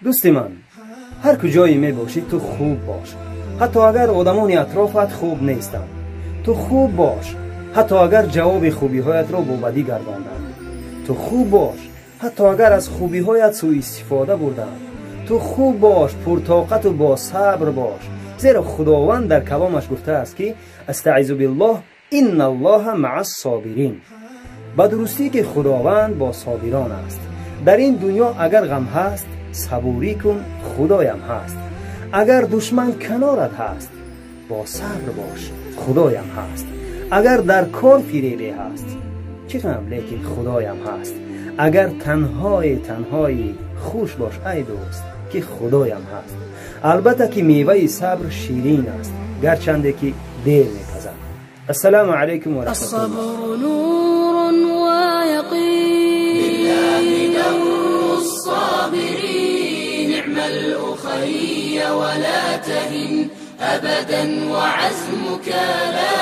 Дӯсти ман, ҳар куҷое мебошӣ, ту хуб бош, ҳатто агар одамони атрофат хуб нестанд. Ту хуб бош, ҳатто агар ҷавоби хубиҳоятро бо бадӣ гардонданд. Ту хуб бош, ҳатто агар аз хубиҳоят сӯистифода бурданд. Ту хуб бош, пуртоқату босабр бош, зеро Худованд дар каломаш гуфтааст, ки астаизу биллоҳ: инналлоҳа маа ссобирин. Ба дурустӣ, ки Худованд бо собирон аст. Дар ин дунё агар ғам ҳаст, сабурӣ кун, Худоям ҳаст. Агар душман канорат ҳаст, бо сабр бош, Худоям ҳаст. Агар дар кор фиребе ҳаст, чӣ ғам, лекин Худоям ҳаст. Агар танҳое танҳоӣ, хуш бош, ай дӯст, ки Худоям ҳаст. Албатта, ки меваи сабр ширин аст, гарчанде ки дер мепазад. Ассалому алайкум ва раҳматуллоҳ. الصبر نور ويقين. لله در الصابرين، نعم الأخي، ولا تهن أبدا وعزمك لا